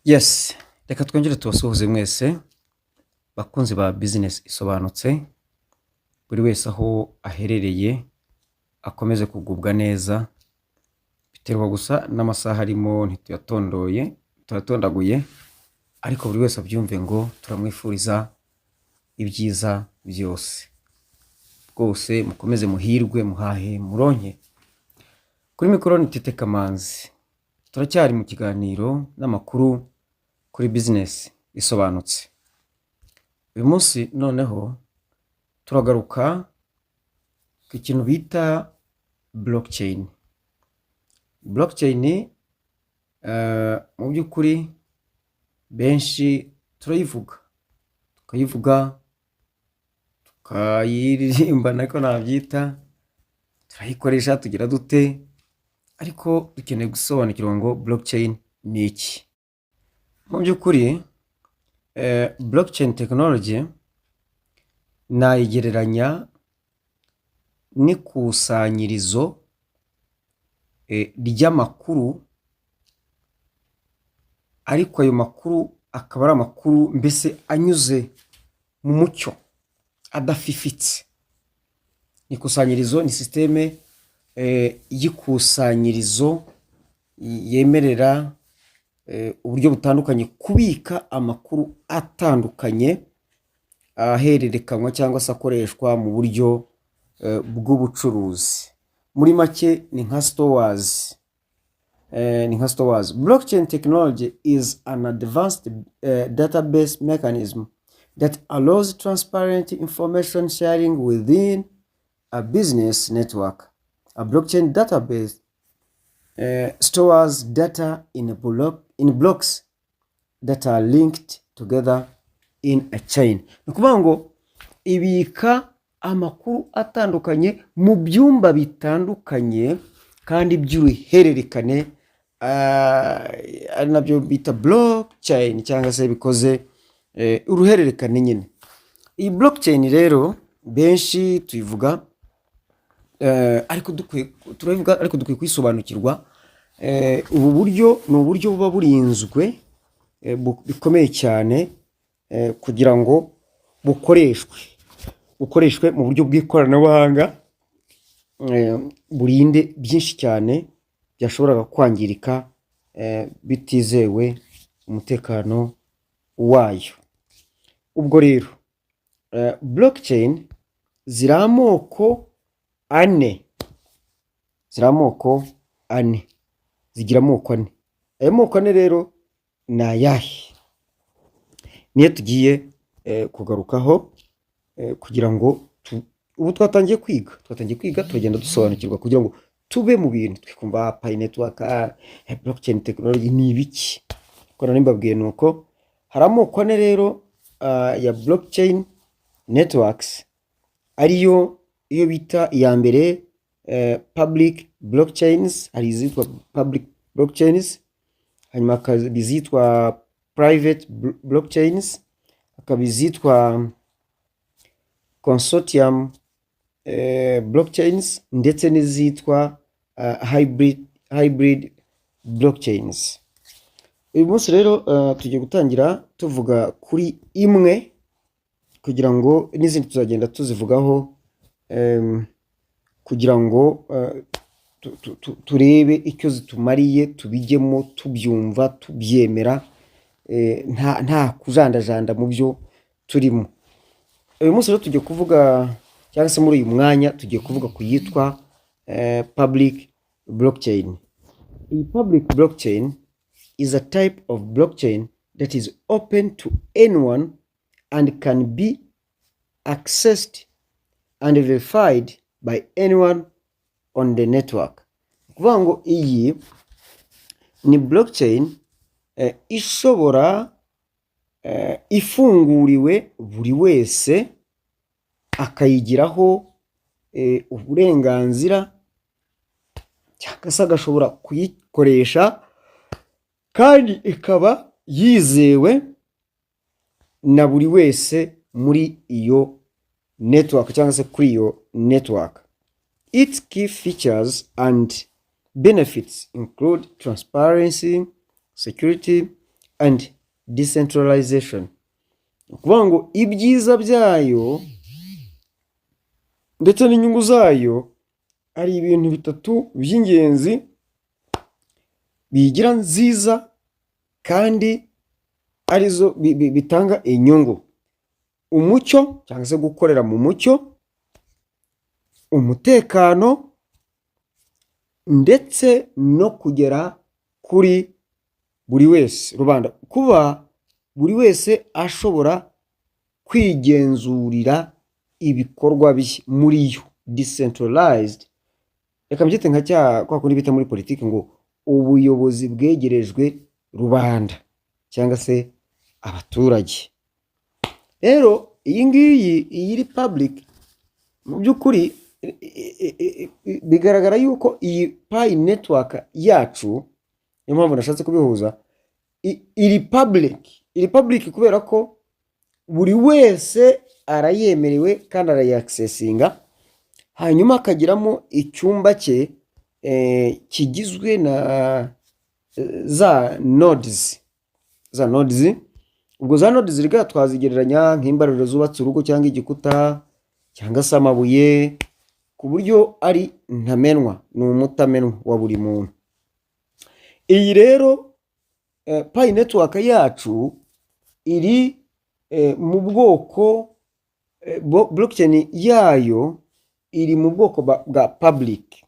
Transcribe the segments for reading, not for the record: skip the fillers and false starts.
Yes, reka twongere tubasuhuze mwese bakunzi ba Business Isobanutse. Buri wese aho aherereye akomeze kugubwa neza, biterwa gusa n'amasaha arimo, ntituyatondoye, tuyatondaguye, ariko buri wese abyumve ngo turamwifuriza ibyiza byose. Rwose mukomeze muhirwe, muhahe, muronke. Kuri mikoro ni Tite Kamanzi. Turacyari mu kiganiro n'amakuru kuri Business Isobanutse. Uyu munsi noneho turagaruka ku kintu bita blockchain. Blockchain mu by'ukuri benshi turayivuga, tukayivuga, tukayiririmba, nako nabyita, turayikoresha, tugira dute, ariko dukeneye gusobanukirwa ngo blockchain ni iki? Mu by'ukuri blockchain technology nayigereranya n'ikusanyirizo ry'amakuru, ariko ayo makuru akaba ari amakuru mbese anyuze mu mucyo, adafifitse. Ni ikusanyirizo, ni sisiteme y'ikusanyirizo yemerera uburyo butandukanye kubika amakuru atandukanye ahererekanywa cyangwa se akoreshwa mu buryo bw'ubucuruzi. Muri make ni nka stores, ni nka stores. Blockchain technology is an advanced database mechanism that allows transparent information sharing within a business network. A blockchain database stores data in blocks that are linked together in a chain. Ni ukuvuga ngo ibika amakuru atandukanye mu byumba bitandukanye kandi by'uruhererekane, ari nabyo bita blockchain cyangwa se bikoze uruhererekane nyine. Iyi blockchain rero benshi tuyivuga, ariko dukwiye, turabivuga ariko dukwiye kuyisobanukirwa. Ubu buryo ni uburyo buba burinzwe bikomeye cyane kugira ngo bukoreshwe mu buryo bw'ikoranabuhanga, burinde byinshi cyane byashoboraga kwangirika bitizewe umutekano wayo. Ubwo rero blockchain ziri amoko ane, ziri amoko ane, zigira amoko ane. Ayo moko ane rero ni ayahe? Niyo tugiye kugarukaho kugira ngo ubu twatangiye kwiga, turagenda dusobanukirwa kugira ngo tube mu bintu twikumva Pi Network, blockchain technology ni ibiki. Kuko nari mbabwiye ni uko hari amoko ane rero ya blockchain networks, ariyo iyo bita iya mbere public blockchains. Hari izitwa public blockchains, hanyuma hakaba izitwa private blockchains, hakaba izitwa consortium blockchains, ndetse n'izitwa hybrid blockchains. Uyu munsi rero tugiye gutangira tuvuga kuri imwe, kugira ngo n'izindi tuzagenda tuzivugaho, kugira ngo turebe icyo zitumariye, tubijyemo tubyumva, tubyemera, nta kujandajanda mu byo turimo. Uyu munsi rero tugiye kuvuga, cyangwa se muri uyu mwanya tugiye kuvuga ku yitwa public blockchain. Iyi public blockchain is a type of blockchain that is open to anyone and can be accessed and verified by anyone on the network. Ni ukuvuga ngo iyi ni blockchain ishobora ifunguriwe buri wese akayigiraho uburenganzira cyangwa se agashobora kuyikoresha, kandi ikaba yizewe na buri wese muri iyo network cyangwa se kuri iyo network. Its key features and benefits include transparency, security, and decentralization. Ni ukuvuga ngo ibyiza byayo ndetse n'inyungu zayo, hari ibintu bitatu by'ingenzi biyigira nziza kandi arizo bitanga inyungu: umucyo cyangwa se gukorera mu mucyo, umutekano, ndetse no kugera kuri buri wese, rubanda, kuba buri wese ashobora kwigenzurira ibikorwa bye muri yo, decentralized. Reka mbyite nka cya kwa kundi bita muri politiki ngo ubuyobozi bwegerejwe rubanda cyangwa se abaturage. Rero iyi ngiyi, iyi iri public, mu by'ukuri bigaragara yuko iyi Pi Network yacu, niyo mpamvu nashatse kubihuza, iri public. Iri public kubera ko buri wese arayemerewe kandi arayaccessinga, hanyuma akagiramo icyumba cye kigizwe na za nodes. Za nodes, ubwo za nodes rega twazigereranya nk'imbariro zubatse urugo cyangwa igikuta cyangwa se amabuye, ku buryo ari ntamenwa, ni umutamenwa wa buri muntu. Iyi rero Pi Network yacu iri mu bwoko blockchain yayo iri mu bwoko bwa public.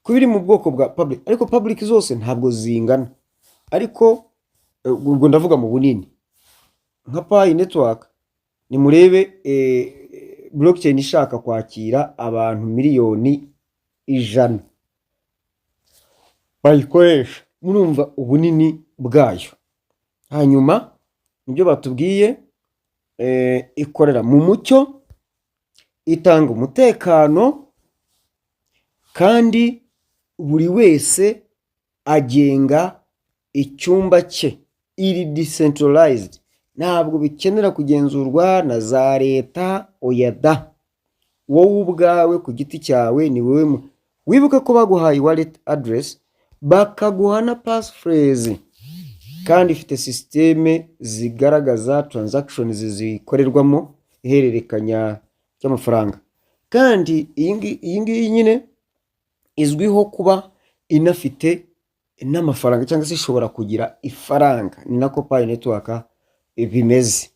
Kuba iri mu bwoko bwa public, ariko public zose ntabwo zingana, ariko ubwo ndavuga mu bunini. Nka Pi Network, nimurebe blockchain ishaka kwakira abantu miliyoni 100 bayikoresha, murumva ubunini bwayo. Hanyuma nibyo batubwiye, ikorera mu mucyo, itanga umutekano, kandi buri wese agenga icyumba cye. Iri decentralized, ntabwo bikenera kugenzurwa na za leta, oya da. Wowe ubwawe ku giti cyawe ni wowe wibuke ko baguhaye wallet address, bakaguha na passphrase, kandi ifite sisiteme zigaragaza transactions zikorerwamo, ihererekanya ry'amafaranga. Kandi iyi ngiyi nyine izwiho kuba inafite n'amafaranga cyangwa se ishobora kugira ifaranga. Ni nako Pi Network bimeze.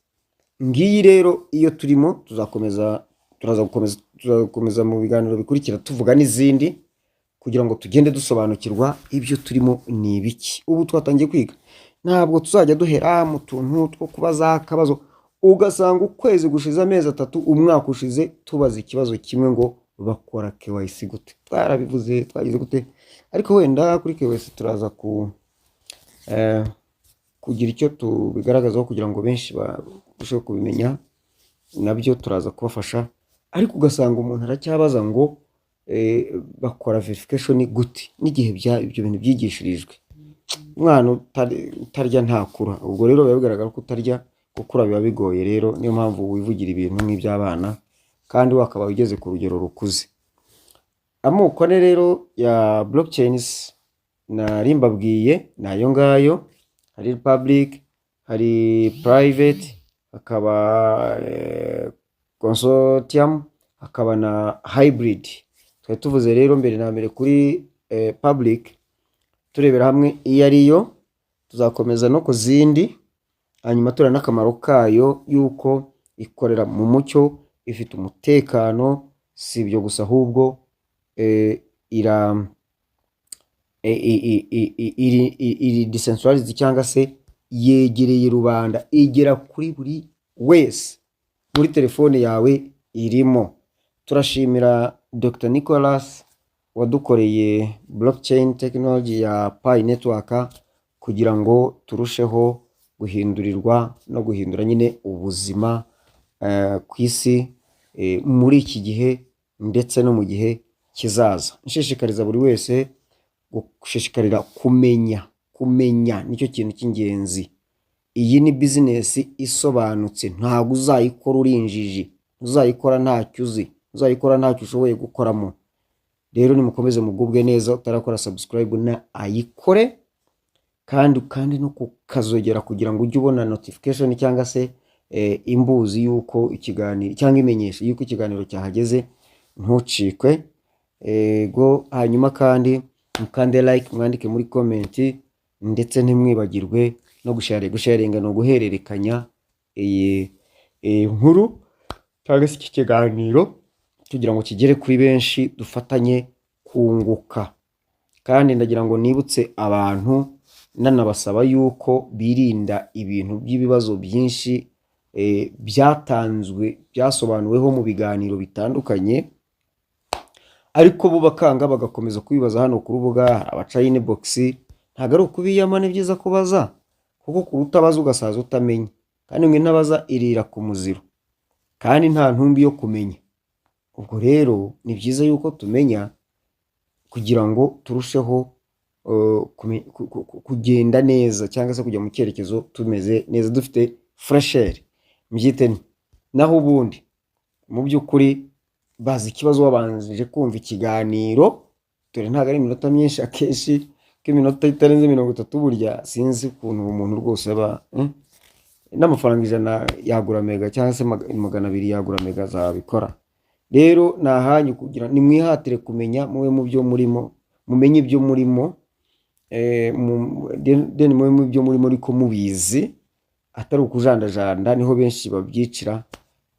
Ngiyi rero iyo turimo, tuzakomeza, turaza gukomeza, tuzakomeza mu biganiro bikurikira tuvuga n'izindi, kugira ngo tugende dusobanukirwa ibyo turimo ni ibiki. Ubu twatangiye kwiga, ntabwo tuzajya duhera mu tuntu two kubaza akabazo, ugasanga ukwezi gushize, amezi 3, umwaka ushize, tubaza ikibazo kimwe ngo bakora KYC gute? Twarabivuze, twagize gute? Ariko wenda kuri KYC turaza kugira icyo tubigaragazaho kugira ngo benshi barusheho kubimenya, nabyo turaza kubafasha. Ariko ugasanga umuntu aracyabaza ngo bakora verification gute, n'igihe ibyo bintu byigishirijwe. Umwana utarya ntakura. Ubwo rero biba bigaragara ko utarya, gukura biba bigoye. Rero niyo mpamvu wivugira ibintu nk'iby'abana kandi wakaba ugeze ku rugero rukuze. Amoko ane rero ya blockchains nari mbabwiye ni ayo ngayo: hari public, hari private, hakaba consortium, hakaba na hybrid. Twari tuvuze rero mbere na mbere kuri public, turebera hamwe iyo ariyo. Tuzakomeza no ku zindi, hanyuma tureba n'akamaro kayo, yuko ikorera mu mucyo, ifite umutekano. Si ibyo gusa, ahubwo ira iri decentralized cyangwa se yegereye rubanda, igera kuri buri wese, muri telefone yawe irimo. Turashimira Dr Nicholas wadukoreye blockchain technology ya Pi Network, kugira ngo turusheho guhindurirwa no guhindura nyine ubuzima ku isi muri iki gihe ndetse no mu gihe kizaza. Nshishikariza buri wese gushishikarira kumenya. Kumenya nicyo kintu cy'ingenzi. Iyi ni bizinesi isobanutse, ntabwo uzayikora uri injiji, uzayikora ntacyo uzi, uzayikora ntacyo ushoboye gukoramo. Rero nimukomeze mugubwe neza. Utarakora subscribe na ayikore, kandi Kandi no kukazogera kugira ngo ujye ubona notification cyangwa se imbuzi y'uko ikiganiro, cyangwa imenyesha y'uko ikiganiro cyahageze, ntucikwe. Ego, hanyuma kandi mukande like, mwandike muri comment, ndetse ntimwibagirwe no gushare. Gusharinga ni uguhererekanya iyi nkuru cyangwa se iki kiganiro kugira ngo kigere kuri benshi, dufatanye kunguka. Kandi ndagira ngo nibutse abantu, nanabasaba yuko birinda ibintu by'ibibazo byinshi byatanzwe, byasobanuweho mu biganiro bitandukanye, ariko bo bakanga, bagakomeza kubibaza hano ku rubuga. Hari abaca inbox. Ntabwo ari ukubiyama, ni byiza kubaza, kuko kuruta utabaza ugasaza utamenya. Kandi ngo intabaza irira ku muziro, kandi nta ntumbi yo kumenya. Ubwo rero ni byiza yuko tumenya kugira ngo turusheho kugenda neza, cyangwa se kujya mu cyerekezo tumeze neza, dufite fraîcheur, mbyite nti. Naho ubundi mu by'ukuri bazi ikibazo wabanjije kumva ikiganiro, dore ntabwo ari iminota myinshi, akenshi k'iminota itarenze 30. Burya sinzi ukuntu umuntu rwose aba n'amafaranga 100 yagura mega, cyangwa se 200 yagura mega zabikora. Rero ni ahanyu kugira nimwihatire kumenya, mube mu byo murimo, mumenye ibyo murimo, then mube mu byo murimo ariko mubizi, atari ukujandajanda. Niho benshi babyicira.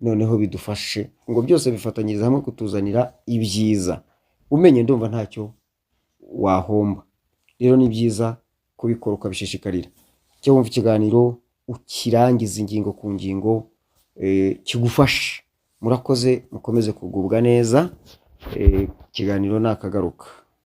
Noneho bidufashe ngo byose bifatanyirize hamwe kutuzanira ibyiza. Umenye, ndumva ntacyo wahomba. Rero ni byiza kubikora ukabishishikarira. Icyo wumva ikiganiro ukirangiza ingingo ku ngingo, kigufashe. Murakoze, mukomeze kugubwa neza. Ikiganiro ni akagaruka.